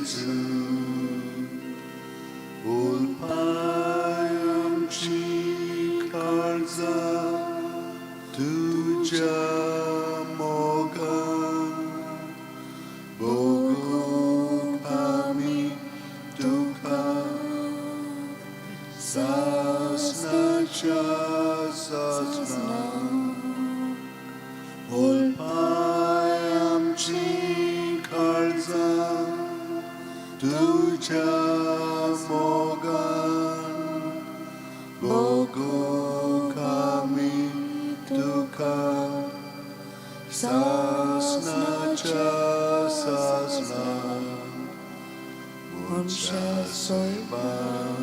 जेजू उलपाय आमची काळजां तुज्या मोगान भोगूंक आमी तुका सासणाच्या सासणाक उलपाय आमची काळजां तुज्या मोगान भोगूंक आमी तुका सासणाच्या सासणाक मनशा सैमान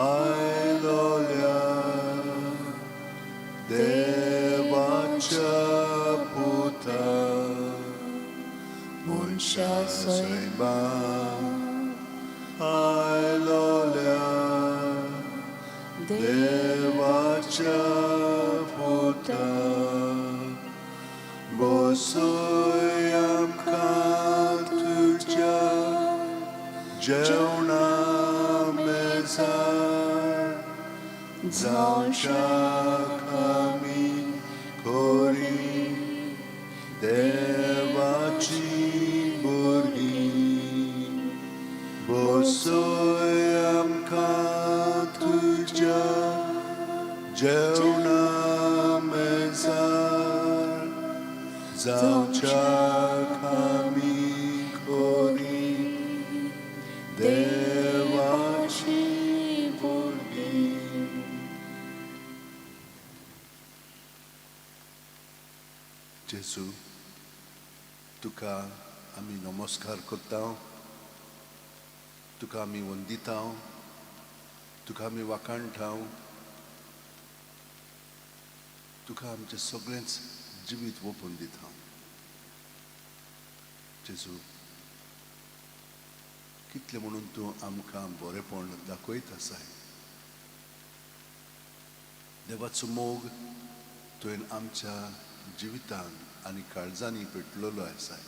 आयलोल्या देवाच्या पुता मनशा सैमान आयलोल्या देवाच्या पुता बसय आमकां तुज्या जेवणा मेजार जावच्याक आमी खरी देवाची भुरगीं बसय आमकां तुज्या जेवणा मेजार जावच्याक आमी खरी देवाची भुरगीं. जेजू, तुका आमी नमस्कार करता, तुका आमी वंदिता, तुका आमी वाखाणटा, तुका आमचें सगळेंच जिवीत ओपून दिता. जेजू, कितलें म्हणून तूं आमकां बरेपण दाखयत आसाय. देवाचो मोग तुवें आमच्या जिवितान आनी काळजांनी पेटलेलो आसाय.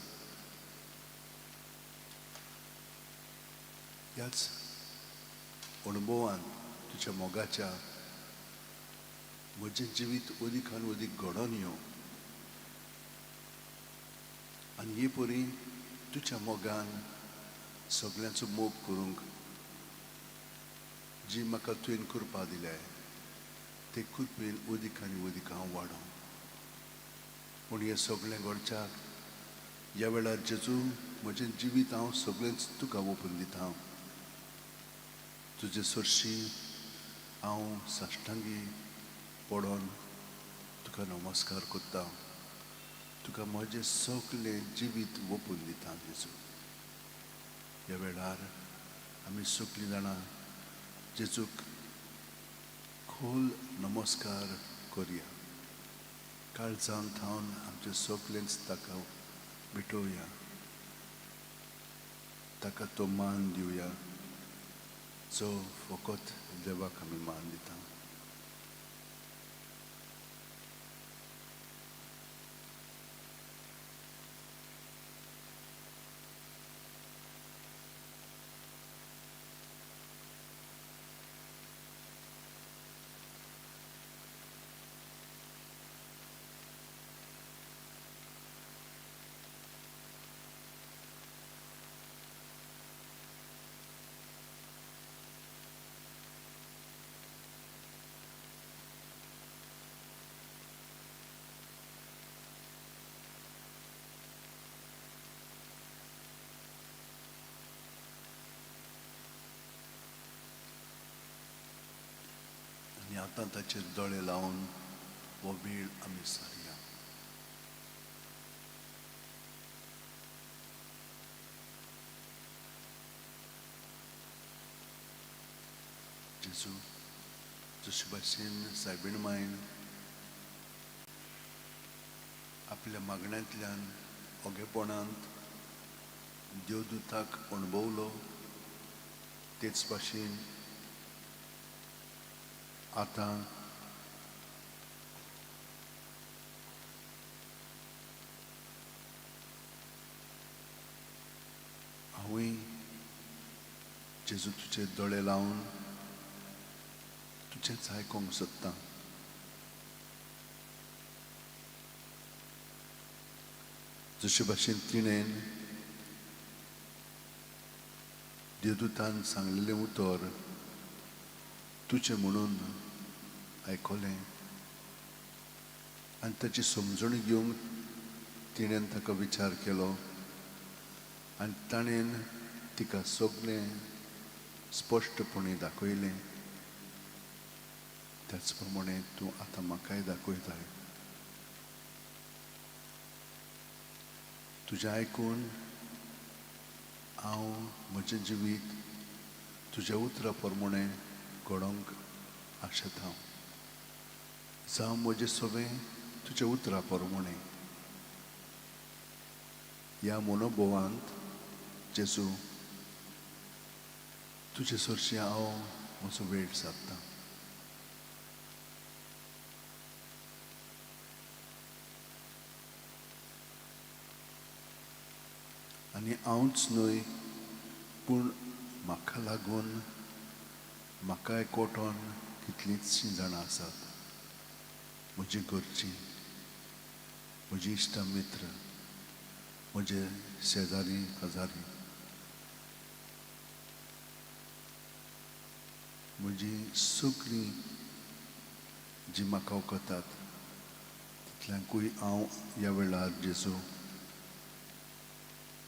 ह्याच अणभवान तुज्या मोगाच्या म्हजें जिवीत अदीक आनी अदीक घडोवन येवं आनी हे परी तुज्या मोगान सगळ्यांचो मोग करूंक जी म्हाका तुवें कृपा दिल्या ते कृपेन अदीक आनी अदीक हांव वाडों. पूण हें सगळें घडच्याक ह्या वेळार जेजू, म्हजें जिवीत हांव सगळेंच तुका ओपून दिता. तुजे सरशी हांव साश्टांगी पडोन तुका नमस्कार करता, तुका म्हजें सगळें जिवीत ओपून दिता. जेजू, ह्या वेळार आमी सगळीं जाणां जेजूक खोल नमस्कार करया. काळजान थावन आमचें सगळेंच ताका भेटोवया, ताका तो मान दिवया जो फकत देवाक आमी मान दिता. आनी आतां ताचेर दोळे लावन हो वेळ आमी सारया. जेजू, जशे भाशेन सायबीण मायन आपल्या मागण्यांतल्यान ओगेपणांत देवदूताक अणभवलो, तेच भाशेन आतां हांवूय जेजू तुजे दोळे लावन तुजेंच आयकूंक सोदतां. जशे भाशेन तिणें देवदूतान सांगलेलें उतर तुजें म्हणून आयकलें आनी ताची समजणी घेवंक तिणें ताका विचार केलो आनी ताणें तिका सगळें स्पश्टपणी दाखयलें. त्याच प्रमाणे तूं आतां म्हाकाय दाखयताय. तुजें आयकून हांव म्हजें जिवीत तुज्या उतरा प्रमाणे घडोवंक आशेता. जावं म्हजें सगळें तुज्या उतरा प्रमाणे. ह्या मनोभोवांत जेजू तुजे सरशीं हांव म्हजो वेळ सादतां. आनी हांवच न्हय पूण म्हाका लागून म्हाकाय कोटोन कितलींचशीं जाणां आसात, म्हजी घरचीं, म्हजी इश्टा मित्र, म्हजे शेजारी हजारी, म्हजी सगळीं जी म्हाका वखतात तितल्यांकूय हांव ह्या वेळार जेजू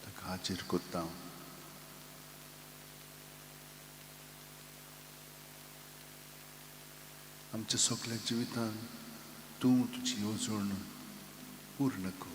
ताका हाजीर करता. आमच्या सगल्या जिवितांत तूं तुजी येवजण पूर्ण कर.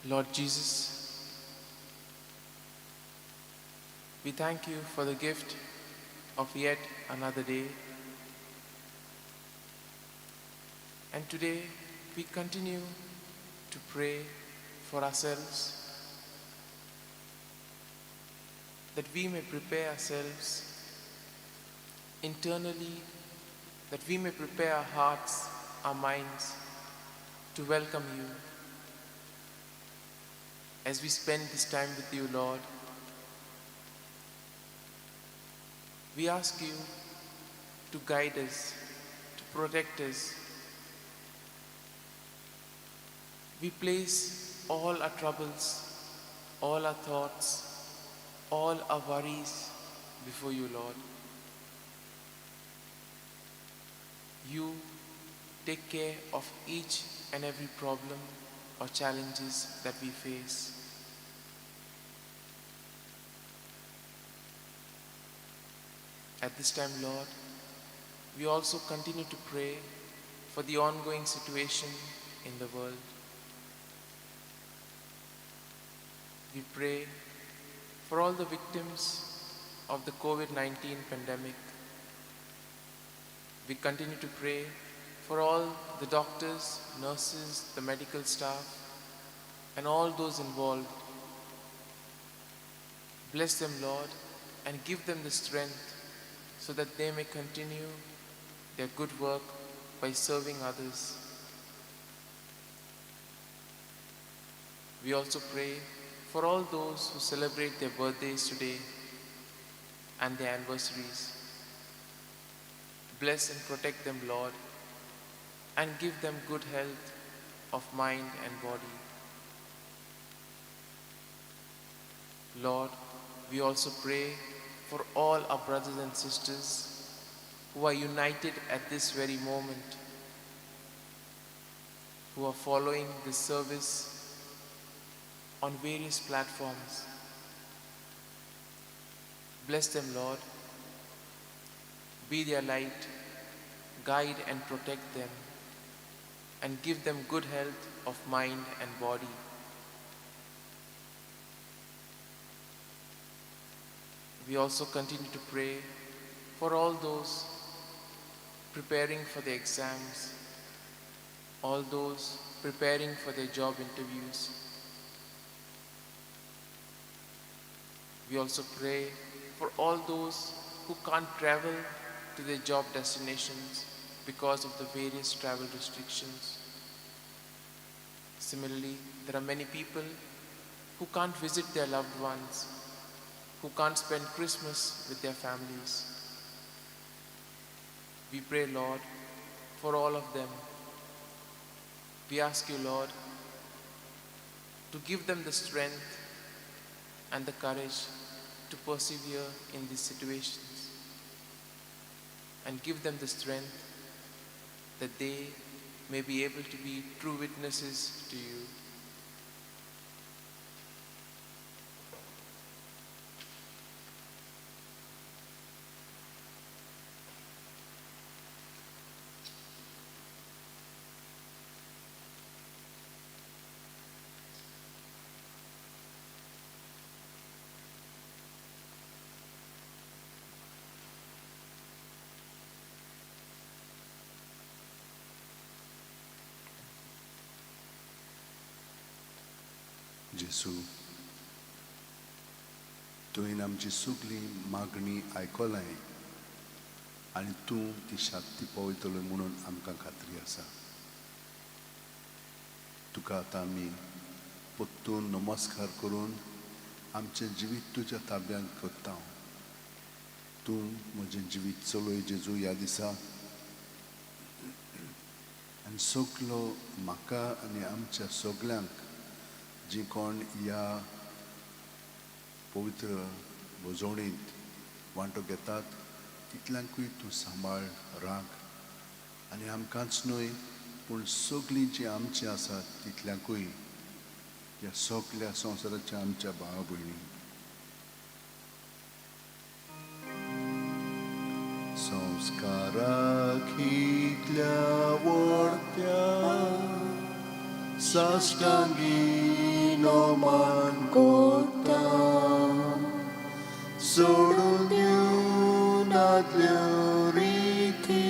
Lord Jesus, we thank you for the gift of yet another day. And today we continue to pray for ourselves, that we may prepare ourselves internally, that we may prepare our hearts, our minds to welcome you. As we spend this time with you, Lord, we ask you to guide us, to protect us. We place all our troubles, all our thoughts, all our worries before you, Lord. You take care of each and every problem or challenges that we face. At this time, Lord, We also continue to pray for the ongoing situation in the world. We pray for all the victims of the COVID-19 pandemic. We continue to pray for all the doctors, nurses, the medical staff, and all those involved. Bless them, Lord, and give them the strength so that they may continue their good work by serving others. We also pray for all those who celebrate their birthdays today and their anniversaries. Bless and protect them, Lord, and give them good health of mind and body. Lord, we also pray for all our brothers and sisters who are united at this very moment, who are following this service on various platforms. Bless them, Lord. Be their light, guide and protect them, and give them good health of mind and body. We also continue to pray for all those preparing for their exams, all those preparing for their job interviews. We also pray for all those who can't travel to their job destinations because of the various travel restrictions. Similarly, there are many people who can't visit their loved ones, who can't spend Christmas with their families. We pray, Lord, for all of them. We ask you, Lord, to give them the strength and the courage to persevere in these situations, and give them the strength that they may be able to be true witnesses to you. जेसू, तुवें आमची सगळी मागणी आयकलाय आनी तूं ती शक्ती पावयतलो म्हणून आमकां खात्री आसा. तुका आतां आमी परतून नमस्कार करून आमचें जिवीत तुज्या ताब्यांत करता. तूं म्हजें जिवीत चलय जेजू ह्या दिसा, आनी सगलो म्हाका आनी आमच्या सगल्यांक जी कोण ह्या पवित्र भोजवणींत वांटो घेतात तितल्यांकूय तूं सांबाळ राख, आनी आमकांच न्हय पूण सगळीं जीं आमचीं आसात तितल्यांकूय ह्या सगल्या संवसाराच्या आमच्या भावा भयणी. संस्काराक इतल्या व्हडत्या साश्टांगी नमन करता, सोडून दिवन आदल्यो रिती,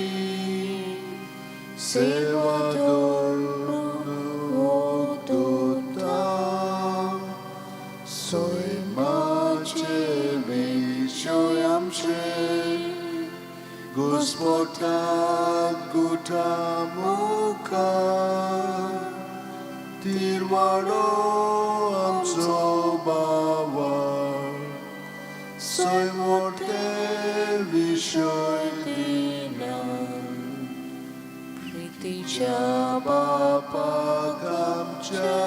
सेवा दवरता, सैमाचे विशय आमचे घुस्पटात गुठा मुखार, तिरवाडो आमचो बावाळ, सैम मोठे विशय दिना, प्रितीच्या बापाक आमच्या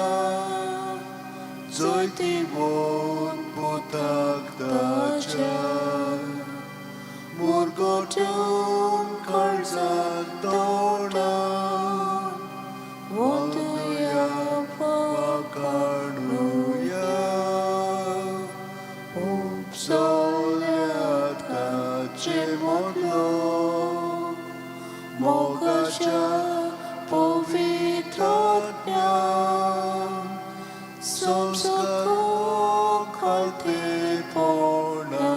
जैतिवंत पुताक ताच्या, मुरगोटून काळजाक तोंडा वंदुया वाखाणुया, उपसल्या ताचे मोडलो देवाच्या पवित्रात्म्या संस्कार खालतेपणा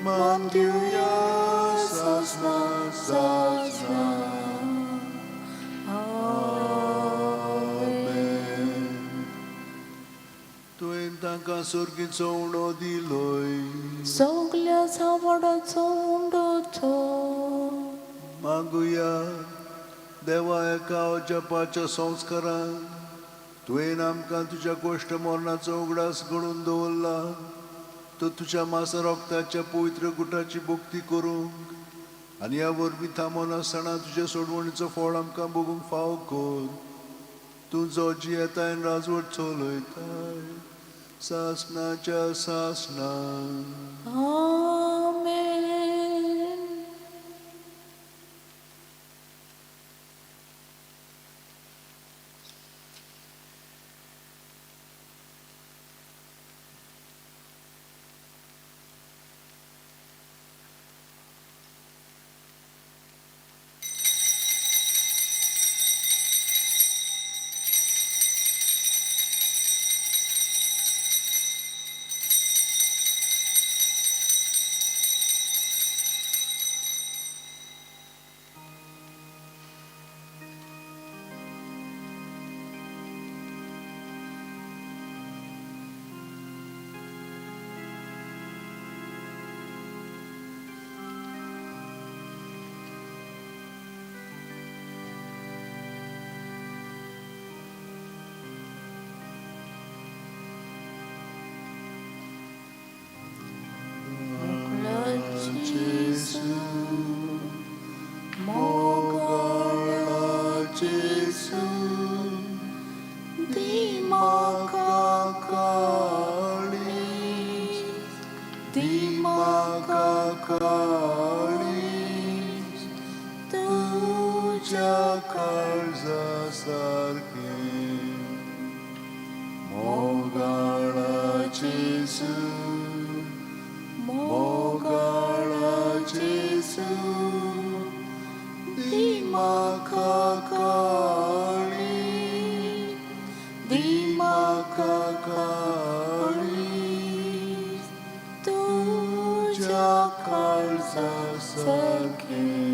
मान दिवया सासना सासना. आमेन. तुवें तांकां सर्गीचो उणो दिलोय. सगल्या झावडाचो उंडोचो. मागुया. देवा, एका जपाच्या संस्कारान तुवें आमकां तुज्या गोश्ट मरणाचो उगडास घडून दवरला. तो तुज्या मासा रोगताच्या पवित्र गुटाची भक्ती करूंक आनी ह्या वरवीं थांबोन आसतना तुज्या सोडवणीचो फळ आमकां भोगूंक फाव कर. तूं जो जियेताय राजवट चलयताय सासनाच्या सासना. आमेन. Gesù, मोगाळा Gesù, दी म्हाका काळीज, दी म्हाका काळीज, तुज्या काळजा सारकें. मोगाळा जेजू, मोगाळा जेजू, दी म्हाका काळीज, दी म्हाका काळीज, तुज्या काळजा सारकें.